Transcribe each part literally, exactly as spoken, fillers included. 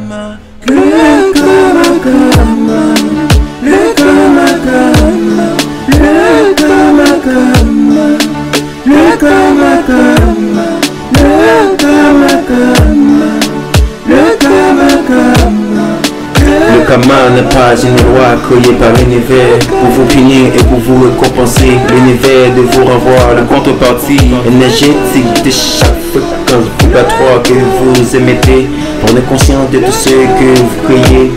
Le Kama Kama, le Kama Kama, le Kama Kama, le Kama Kama, le Kama Kama, le Kama Kama. Le karma n'est pas une loi créée par l'univers. Pour vous punir et pour vous récompenser, l'univers de vous renvoie la contrepartie énergétique de chaque fréquence vibratoire que vous émettez. On est conscient de tout ce que vous créez.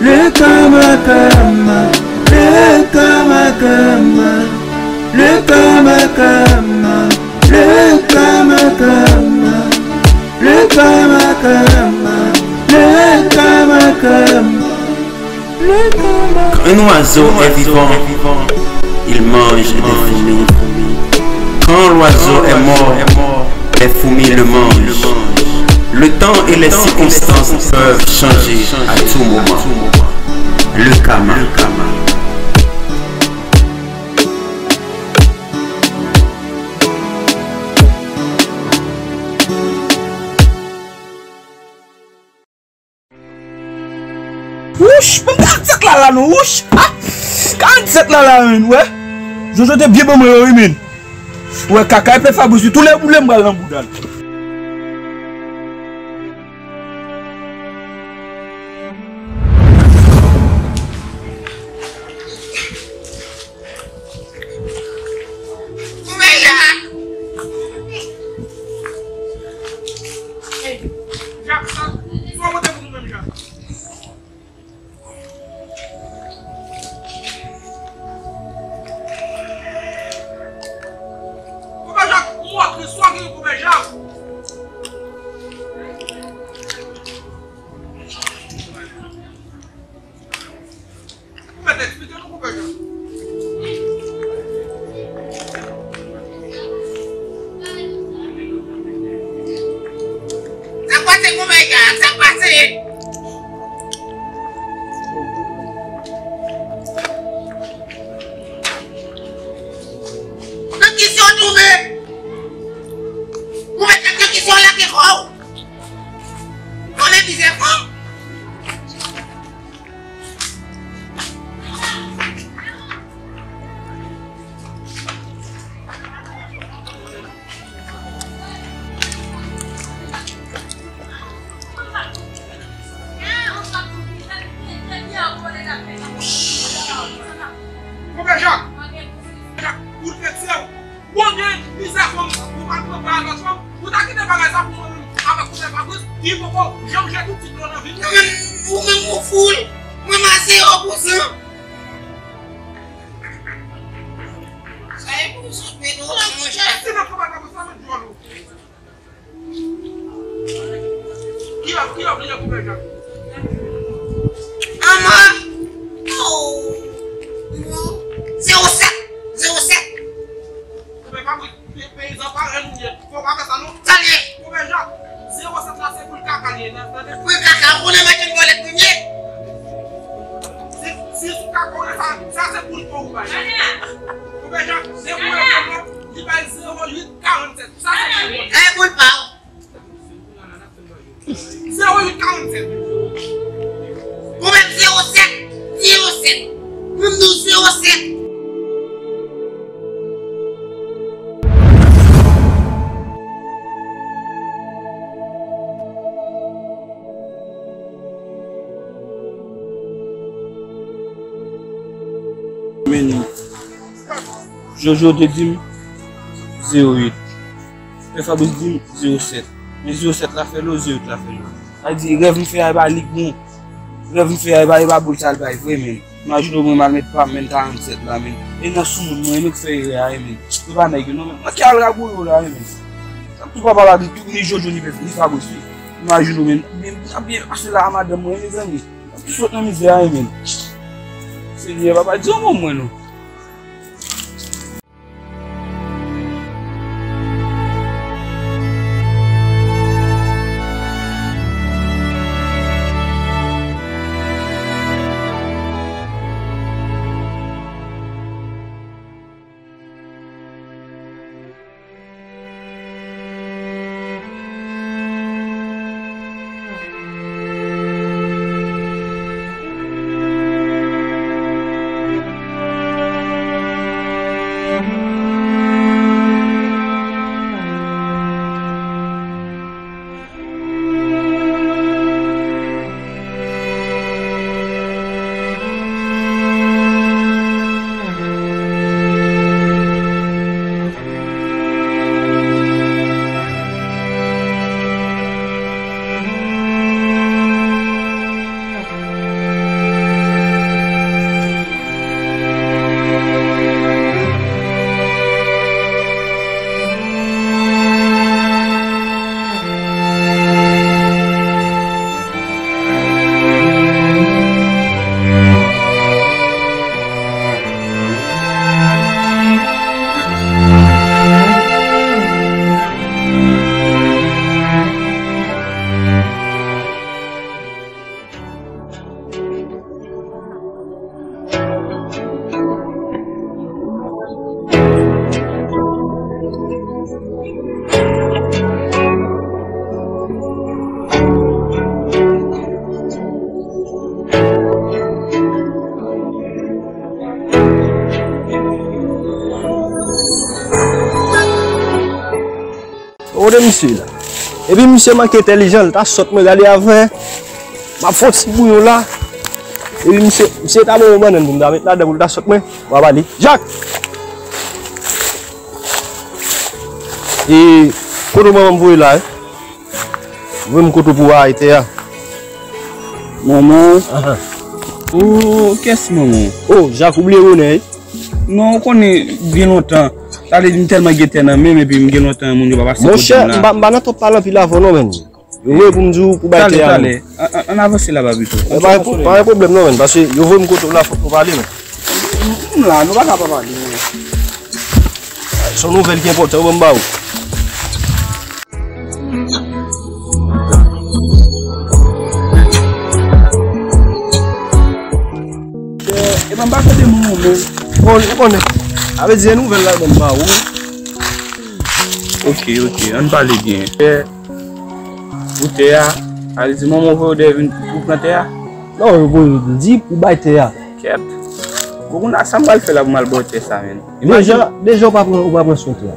Le Kama Kama, le Kama Kama, le Kama Kama, le Kama Kama, le Kama Kama, le Kama Kama. Quand un oiseau est vivant, il mange des fourmis. Quand l'oiseau est mort, les fourmis le mangent. Le temps et les circonstances peuvent changer à tout moment. Le karma. Wouch! Ban m karannsenk la la non, wouch! Ah! Karannsenk la la, men, wè. Jojo te byen ban mwen yo, wi, men. Wè, kaka e pè Fabrice, tou lè boule m pral nan bouda l. Koumen Jak! Hey, Jak, sa, sa w pote pou nou menm, Jak? Koumen Jak, mwen, sa w gen, Koumen Jak? Ou mèt eksplike nou, Koumen Jak. Sa k pase, Koumen Jak? Sa k pase? Nan kisa w tonbe? Koumen Jak, nan kisa w lage kò w? Konnen mizè fanm. Koumen Jak! Jak, ou te tchè w. Ou gen mizè fanm, ou pa pran pa lòt fanm, ou ta kite bagay sa pou mwen menm avèk Koumen Fabrice, ki poko janm jwe tout tit yo nan vi l. Ou menm, ou menm ou foul, mwen m a zewo pou san. Sa e pou sot Pedro la, monchè. Si nan Koumen Fabrice la, mwen djòl ou. Ki lè, ki lè w bliye Koumen Jak? Anmò! Oh! Zewo sèt! Zewo sèt! Koumen Fabrice, pe-, peyizan parèy nou ye. Fò w pa fè sa non. Sa l ye? Koumen Jak, zewo sèt la se pou l kaka l ye, tande? Pou l kaka, ou konnen mwen te vòlè premye? Si, si sou kaka w ye, sa, sa se pou l pou ou bay. Koumen Jak, se pou l pou ou. Li bay zewo uit karannsèt. Sa se pou ou. Sa e pou l pa w. Zewo uit karannsèt. Ou mèt zewo sèt, zewo sèt. Mwen m di w zewo sèt. Men, Jojo te di m zewo uit. Pè Fabrice di m zewo sèt. Men zewo sèt la fè lo, zewo uit la fè lo. Sa di, rèv m fè a, e pa li k bon. Rèv m fè a, e pa, e pa boul sa l bay vre, men. Imajine w, mwen m al met pa m, men, karannsèt la, men. E nan sou moun mwen, e nou k fè erè a, men. Se pa nèg yo, non, men. Mwen ki al rabouyi w la, men. Sa tou papa la di, tou ni Jojo, ni pè, ni Fabrice, wi. Imajine w, men. Byen, byen, byen pase la a madanm mwen, mezanmi. Sa tou sot nan mizè a, men. Senyè, papa, di yon mo mwen, non. Gade misye la. Epi misye manke entèlijan, li ta sòt mwen, gade avè. M ap fè yon ti bouyon la. Epi misye, misye ta ban mwen bannann pou m ta met ladan pou l ta sòt mwen. M ap ale. Jak! E kote manman m voye la, wi? Voye m kote pou w a tè a. Manman? Ahan. Oh, kiyès manman? Oh, Jak, ou bliye bonè, wi? Non, ou konnen gen lontan. Sa vle di m tèlman gen tè nan men m epi m gen lontan moun yo pa pase kote m la. Monchè, m pa, m pa nan twòp pale anpil avè w non, menn. Yo voye pou m di w pou bay tè a. Talè, talè. An, an, ann avanse laba pito. Pa gen pwoblèm non, menn, paske yo voye m kote w la, fòk nou pale, menn. M la, nou pa ka pa pale, menn. Se yon nouvèl ki enpòtan, ou ban m ba ou. E ban m pa tande moun, menn. Bon, ou konnen. A vle di, e nouvèl la, ban m ba ou. Ok, ok, ann pale byen. Pou tè a, a vle di manman w voye w dèyè vin pou pran tè a? Non, yo voye m di pou bay tè a. Kèt. Bon, kounye a, sa m pral fè la pou m al ba w tè sa, menn? Deja, deja w pa pran, ou pa pran swen tè a.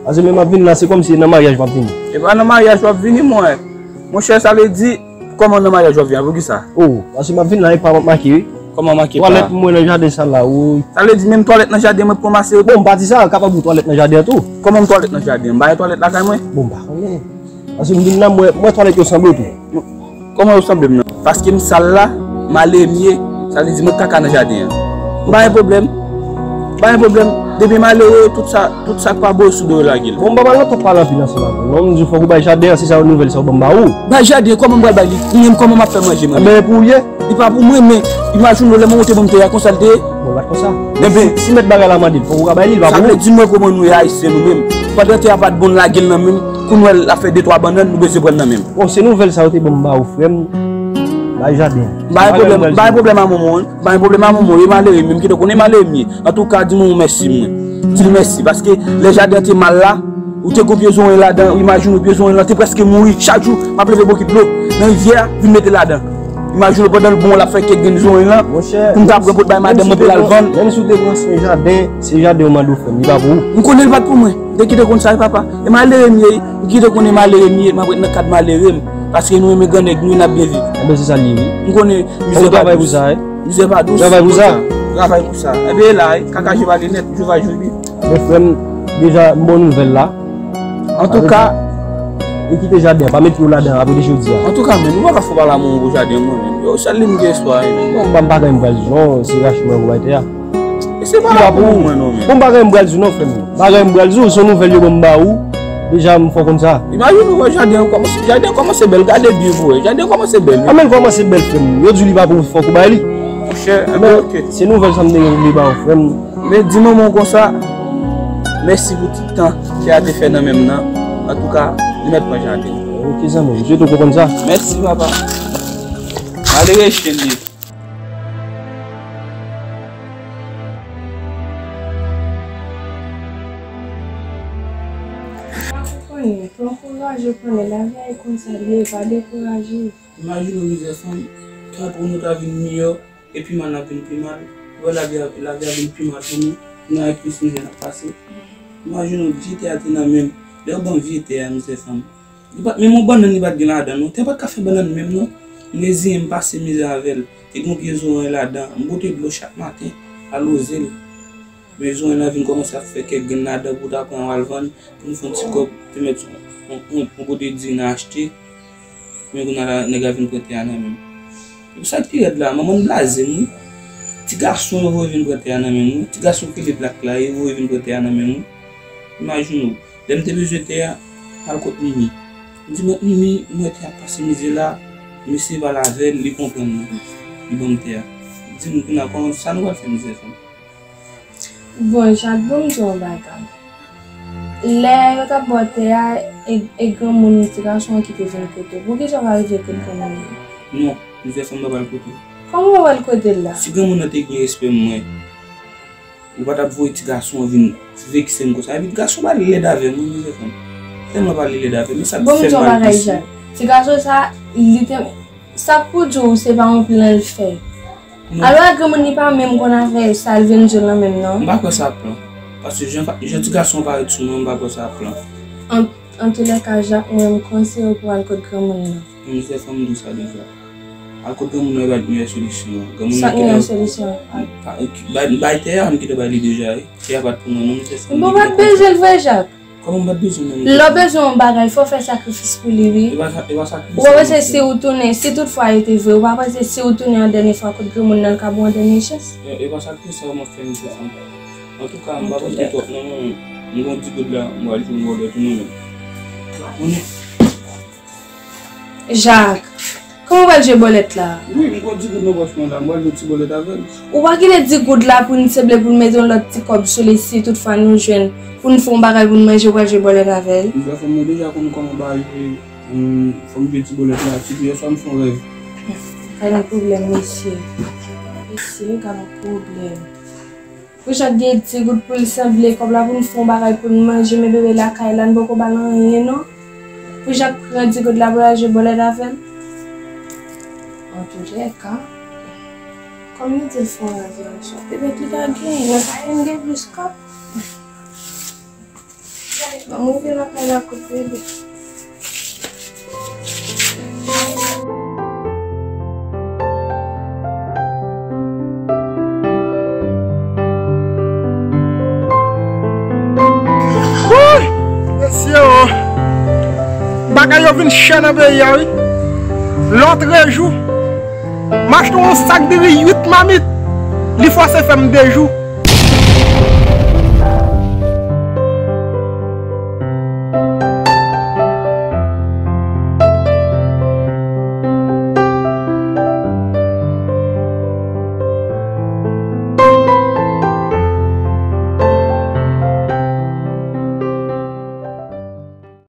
Paske menm m ap vin la, se kòmsi nan maryaj m ap vini. E pa nan maryaj w ap vini, mwen. Monchè, sa vle di, kòman nan maryaj w ap vini a? Poukisa? Oh, paske m ap vin la, e pa m ap make, wi. Kòman make pa? Twalèt mwen nan jaden sa la, wi. Sa vle di menm twalèt nan jaden mwen pou ranmase yo tou? Bon, m pa di sa, kapab ou twalèt nan jaden an tou. Kòman m twalèt nan jaden an? M pa gen twalèt lakay mwen? Bon, m pa konnen. Paske m vin la, m wè, m wè twalèt yo sanble tou. Kòman yo sanble m nan? Paske m sal la, malere m ye, sa vle di mwen kaka nan jaden an. M pa gen pwoblèm. M pa gen pwoblèm. Depi malere, tout sa, tout sa k pa bon sou do yo lage l. Bon, m pa pral nan twòp pale anpil ansanm avè w non, m di w fòk ou bay jaden an, se sa yo nouvèl sa yo ban m ba ou. Bay jaden, kòman m pral bay li? Ou menm kòman m ap fè manje mwen? Enben, e pou ou l ye. Li pa pou mwen, men imajine w lè mwen monte ban m tè a, konsa l te ye. Bon, bat konsa. Enben, si, si mèt bagay la mande l, fòk ou ka bay li, li pa pou ou. Sa vle di mwen kòman nou ye ayisyen nou menm. Pandan tè a pa t bon, n lage l nan men m, kounye a l ap fè de twa bannann, nou bezwen pran nan men m. Bon, se nouvèl sa yo te ban m ba ou, frè m. Bay jaden. M pa gen pwoblèm, m pa gen pwoblèm a manman w, wi. M pa gen pwoblèm a manman w, e malere m ye, m kite w konnen malere m ye. Antouka, di manman w mèsi mwen. Di l mèsi, paske lè jaden an te mal la, ou te gon pye zoranj ladan, imajine w pye zoranj lan te prèske mouri. Chak jou, m ap leve bokit dlo nan rivyè a, vin mete ladan. Imajine w pandan l bon, l ap fè kèk grenn zoranj lan, pou m ta pran pou t bay madanm mwen pou l al vann. Menm si w te pran swen jaden, se jaden yo mande w, frè m, li pa pou ou. M konnen l pa t pou mwen. M te kite konn sa, wi, papa. E malere m ye, wi. M kite konnen malere m ye, m ap ret nan kad malere m. Paske nou renmen gran nèg nou, n ap byen viv. Enben, se sa l ye, wi. M konnen mizè pa dous. Travay pou sa, wi. Mizè pa dous. Travay pou sa. Travay pou sa. Enben, e la, wi. Kaka je pale nèt, je va je vis. Men frè m, deja, m ba w nouvèl la. Antouka, e kite jaden an, pa met pye w ladan apre de jodi a. Antouka, men, nou pa ka fè pale a manman pou jaden an, mwen menm. Yo, sèl li m gen espwa, wi, men. Bon, m pa, m pa gen m pral di w non, se Rachel mwen pou bay tè a. E se pa la pou mwen non, men. Bon, bagay m pral di w non, frè m. Bagay m pral di w, se yon nouvèl yo ban m ba ou. Deja, m fè w konn sa. Imajine w wè jaden an kòmanse, jaden an kòmanse bèl, gade byen pou wè. Jaden an kòmanse bèl, wi. A, men l kòmanse bèl, frè m. Yo di w li pa pou ou, fòk ou bay li. Monchè, enben, ok. Se nouvèl sa m te gen pou m ba w, frè m. Men di manman w konsa, mèsi pou tout tan tè a te fè nan men m nan. Antouka, li mèt pran jaden. Ok, zanmi m, m swete w konprann sa. Mèsi, papa. Malere chen li. Ou konnen, pran kouraj, ou konnen, lavi a e konsa l ye, pa dekouraje. Imajine w mizè fanm, tan pou nou ta vin miyò, e pi mal n ap vin pi mal. Ou wè lavi a, lavi a vin pi mal pou nou, nou gen plis mizè n ap pase. Imajine w vye tè a te nan men m, lè yo ban m vye tè a, mizè fanm. Li pa t menm yon bannann li pa t gen ladan non. Tè pa t ka fè bannann menm non. M reziyen m pase mizè avè l. Te gen yon pye zoranj ladan. M pote dlo chak maten, awoze l. Men zoranj lan vin kòmanse ap fè kèk grenn ladan pou w ta pran w al vann, pou nou fè yon ti kòb, te mèt yon, yon, yon, yon pote diri nan achte. Men kounye a la, nèg la vin pran tè a nan men m. Epi sa k pi rèd la, manman m blaze m, wi. Ti gason yo voye vin pran tè a nan men m, wi. Ti gason ki rele Blak la, yo voye vin pran tè a nan men m, wi. Imajine w. Lè m te bezwen tè a, m al kot Mimi. M di, "Mwen, Mimi, m wè tè a ap pase mizè la, m eseye pale avè l, li konprann mwen. Li ban m tè a." Di m kounye a, kòman, sa nou pral fè, mizè fanm? Bon, Jak, bon, m di w yon bagay. Lè yo t ap ba w tè a, e, e granmoun ti gason an ki te vin kote w, poukisa w pa rive kot granmoun nan? Non, mizè fanm, m pa pral kote l. Kòman w pa pral kote l la? Si granmoun nan te gen respè mwen, ou pa t ap voye ti gason an vin vekse m konsa. Epi ti gason pale lèd avè m, wi, mizè fanm. Tèlman pale lèd avè m, e sa k fè m mal plis, wi. Bon, m di w yon bagay, Jak. Ti gason sa, li te, sa k pou di w, se pa yon plan l fè. Non. Alò, granmoun li pa menm konn afè sa l vin di w lan menm, non. M pa kwè sa plan. Paske jan, jan ti gason an parèt sou mwen, m pa kwè sa plan. An, Antoulèka, Jak, mwen, m konseye w pou w al kot granmoun nan. Non, Stefan, m di w sa deja. Al kot granmoun nan, e pa t meyè solisyon an. Granmoun nan ki meyè solisyon an? Bay, bay tè a, m kite bay li deja, wi. Tè a pa t pou mwen, non, Stefan. Bon, m pa t bezwen l vre, Jak. Kòman m pa t bezwen l, non? Lè w bezwen yon bagay, fò w fè sakrifis pou li, wi. E pa sa, e pa sakrifis. Ou pa panse si ou tounen, si toutfwa e te vre, ou pa panse si ou tounen yon dènye fwa kot granmoun nan, l ka ba w yon dènye chans? E, e pa sakrifis sa m ap fè, non, Stefan. Antouka, m pa panse twòp, non, non. M gon di goud la, m pral jwe yon bòlèt, wi, mwen menm. Mwen menm. Jak, kòman w pral jwe bòlèt la? Wi, m gon di goud nan pòch mwen la, m pral jwe ti bòlèt avè l. Ou pa kite di goud la pou n sanble pou n mete yon lòt ti kòb sou li si toutfwa nou jwenn, pou n fè yon bagay pou n manje, ou pral jwe bòlèt avè l? M fè fanm mwen deja konn kòman bagay jwe, fò m jwe ti bòlèt la, ti yèswa m fè yon rèv. Gad yon pwoblèm, mesye. Mesye, gad yon pwoblèm. Pou Jak gen ti goud pou l sanble kòb la pou n fè yon bagay pou n manje, men bebe lakay la, n poko ba l anyen, non. Pou Jak pran ti goud la pou l al jwe bòlèt avè l. Antoulèka, kòm li di l fè yon rezèvasyon, petèt li ka genyen, nan sa, n gen plis kòb. Ban m rive lakay la kot bebe. Wouy! Mesye o! Bagay yo vin chè nan peyi a, wi. Lòtrejou, m achte yon sak diri uit mamit. Li fòse fè m de jou.